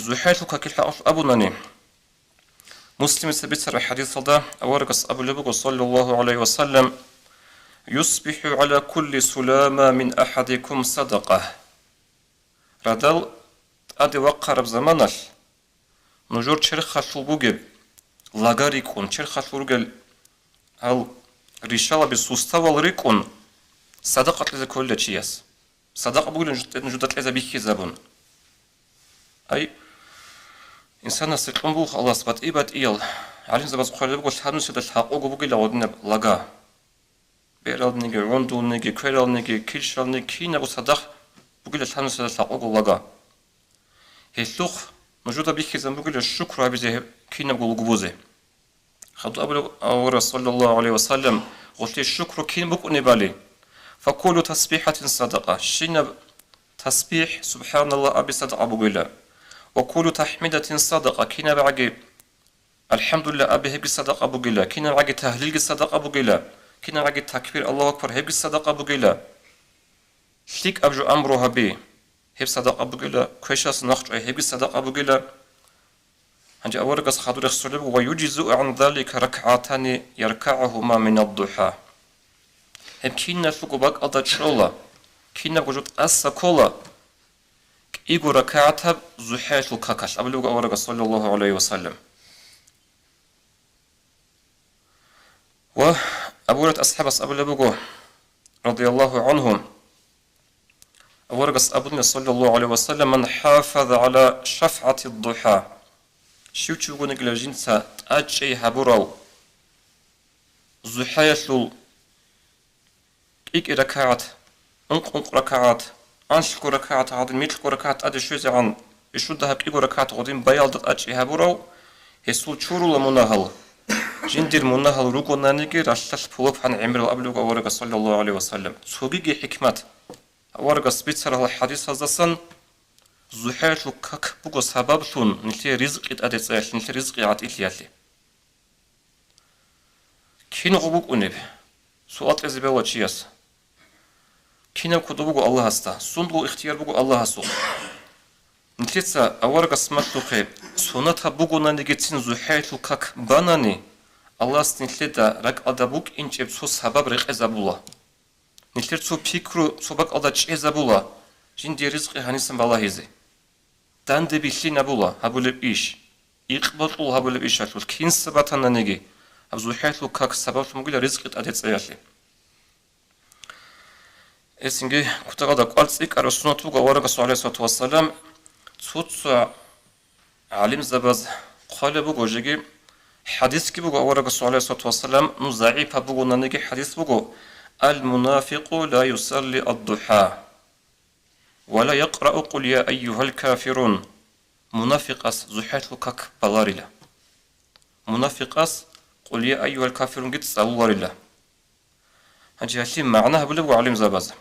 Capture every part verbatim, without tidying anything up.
ЗухӀаялъул какил хӀакъалъулъ абунани, Муслимица бицараб хӀадисалда аварагас абулеб буго, саллаллагьу гӀалайгьи ва саллам: «Юсбихьу гӀала кулли сулама мин ахӀадикум садакъа». Радал тӀаде вахъараб заманалъ нужер черхалъул бугеб лага рикӀкӀун, черхалъул ругел гьал ришалаби, суставал рикӀкӀун садакъа кьезе кколила чияс. Садакъа бугилан жу-, нужеда кьезе бихьизабун. Ай, инсанасе кьун буго Аллагьас батӀи-батӀиял, гӀалимзабаз хъвалеб буго, лъабнусиялда лъакъого бугила гъодинаб лага. Бералдеги, гӀундулниги, квералдеги, килщалдеги, кинабго садахъ бугила лъабнусиялда лъакъого лага. Гьелъухъ нужеда бихьизабун бугила шукру гьабизе гьеб кинабго лугбузе. Хадуб абулеб аварагас, саллаллагьу гӀалайгьи ва саллам, гъулъе шукру кин букӀунебали? «Факуллу тасбихӀатин садакъа», щинаб тасбихӀ, субхӀаналлагь аби садакъа бугила. «Ва куллу тахӀмидатин садакъа», кинабгӀаги алхӀамдулиллагь аби гьебги садакъа бугила, кинабгӀаги тагьлилги садакъа бугила, кинабгӀаги такбир, Аллагьу акбар, гьебги садакъа бугила. ЛъикӀаб жо амру гьаби, гьеб садакъа бугила, квешалъ нахъчӀвай, гьебги садакъа бугила. Гьанже аварагас хадур рехсолеб: «Ва юджизу гӀан залика ракгӀатани яркагӀугьума минад-духӀа». Гьеб киналъулго бакӀалда чӀола, кинабго жо тӀаса ккола кӀиго ракагӀатаб зухӀаялъул какалъ, абулеб буго аварагас, саллаллагьу гӀалайгьи ва саллам. Ва Абу Гьурайрат асхӀабас абулеб буго, радияллагьу гӀангьу, аварагас абуна, саллаллагьу гӀалайгьи ва саллам: «Ман хӀафаза гӀала шафгӀатид-духӀа», щив чи вугониги жинца тӀадчӀей гьабурав зухӀаялъул кӀи-кӀи ракагӀат, ункъ-ункъ ракагӀат, анлъго ракагӀат гьадин, микьго ракагӀат тӀаде щвезегӀан, ишуда гьаб кӀиго ракагӀат гъодин баялда тӀадчӀей гьабурав, гьесул чурула мунагьал, жиндир мунагьал ругонаниги ралъдалъ пулапан гӀемерал, абулеб буго аварагас, саллаллагьу гӀалайгьи ва саллам. Цогиги хӀикмат, аварагас бицарал хӀадисаздасан: зухӀаялъул как буго сабаблъун нилъее ризкъи тӀаде цӀеялъе, нилъер ризкъи гӀатӀилъиялъе. Кинго букӀунеб? Суал кьезе бегьула чияс. Кинаб кодоб буго Аллагьасда, сундул ихтияр буго Аллагьасул. Нилъеца аварагас малъухъе, сунатаб бугонанигицин зухӀаялъул как банани, Аллагьас нилъеда ракӀалда букӀинчӀеб цо сабаб рекъезабула. Нилъер цо пикру цо бакӀалда чӀезабула, жиндие ризкъи гьанисан балагьизе. Данде бихьинабула гьабулеб иш, икъбатӀул гьабулеб ишалъулъ кинса батананиги, гьаб зухӀаялъул как сабаблъун бугила ризкъи тӀаде цӀеялъе. Эсинги кутакалда кӀвар цӀикӀкӀараб суннат буго аварагасул, гӀалайгьиссалату вассалам, цо-цо гӀалимзабаз хъвалеб буго жеги, хӀадисги буго аварагасул, гӀалайгьиссалату вассалам, ну, загӀипаб бугонаниги хӀадис буго: «Ал-мунафикъу ла юсалли ад-духӀа». «Ва ла якърау къул я айюгьал кафирун». Мунафикъас зухӀаялъул как баларила. Мунафикъас къул я айюгьал кафирунги цӀалуларила. Гьанже гьалъие магӀна гьабулеб буго гӀалимзабаз.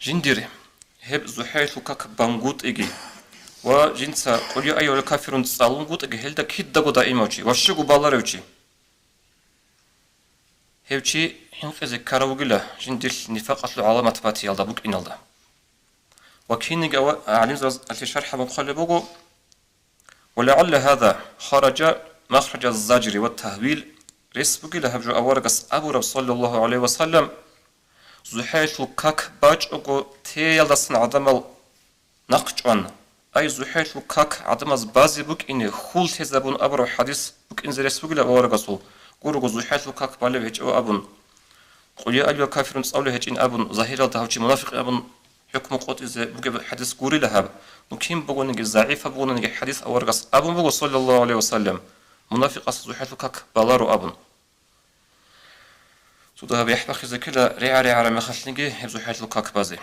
Жиндир гьеб зухӀаялъул как бангутӀиги ва жинца къул я айюгьал кафирун цӀалунгутӀиги, гьелда кидаго даимав чи ва щуго баларев чи. Гьев чи хӀинкъизе ккарав вугила, жиндилъ нифакъалъул гӀаламат батиялда букӀиналда. Ва кинниги ава-, гӀалимзабаз гьалъе шархӀ гьабун хъвалеб буго: «Ва лагӀалла гьаза хараджа махраджаз заджри ва тагьвил», рес бугила гьаб жо аварагас абураб, саллаллагьу гӀалайгьи ва саллам, зухӀаялъул как бачӀого теялдасан гӀадамал нахъчӀван, ай, зухӀаялъул как гӀадамаз базе букӀине хьул лъезабун абураб хӀадис букӀинзе рес бугилан аварагасул, гурого зухӀаялъул как балеб гьечӀо абун, къул я айюгьал кафирун цӀалулеб гьечӀин абун, загьиралда гьав чи мунафикъ абун хӀукму къотӀизе бугеб хӀадис гурила гьаб. Ну, кин бугониги, загӀипаб бугониги хӀадис аварагас абун буго, саллаллагьу гӀалайгьи ва саллам, мунафикъас зухӀаялъул как баларо абун. Цо дагьаб яхӀ бахъизе ккела, регӀа-регӀараб мехалъниги гьеб зухӀаялъул как базе.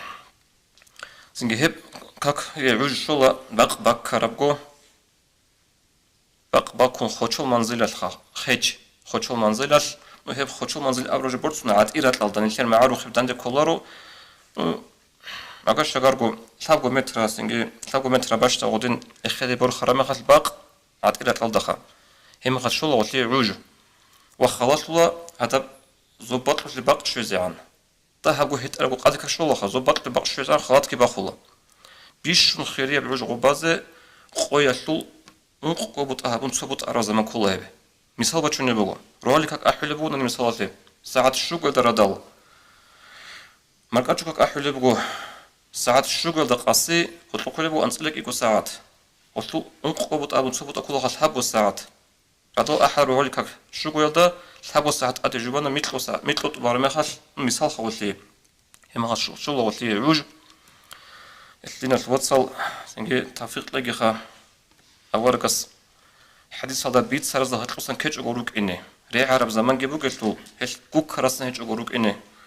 Цинги гьеб какги гӀуж щола бакъ баккарабго, бакъ баккун хочол манзилалъха, хеч, хочол манзилалъ, ну, гьеб хочол манзил абураб жо борцуна гӀатӀи-ратӀалда, нилъер магӀарухъеб данде кколаро, ну, агар-шагарго лъабго метра, цинги лъабго метра бащдаб гъодин эхеде борхараб мехалъ бакъ гӀатӀи-ратӀалдаха. Гьеб мехалъ щола гъолъие гӀуж. Ва халалъула гьадаб зоб бакьулъе бакъ щвезегӀан. Дагьабго гьетӀарабго къадика щолаха, зоб бакьулъе бакъ щвезегӀан халатги бахула. Бищун хирияб гӀуж гъубазе къоялъул ункъго бутӀа гьабун цо бутӀа араб заман ккола гьеб. Мисал бачунеб буго. Ролик как ахӀулеб бугони мисалалъе, сагӀат щугоялда радал. МаркӀачӀу как ахӀулеб буго, сагӀат щугоялда къаси, гъоркье кколеб буго анцӀила кӀиго сагӀат. Гъолъул ункъго бутӀа гьабун цо бутӀа ккола лъабго сагӀат. Радал ахӀараб гьоликак щугоялда лъабго сагӀат тӀаде жубана микьго са-, микьго тӀубараб мехалъ, мисал хавулъи, гьеб мехалъ щулагъулъи гӀуж. Гьелъ, диналъул вацал, цинги тавфикъ кьегиха аварагас хӀадисалда бицаразда гьоркьосан ккечӀого рукӀине, регӀараб заманги бугелъул, гьелъ гуккарасан гьечӀого рукӀине.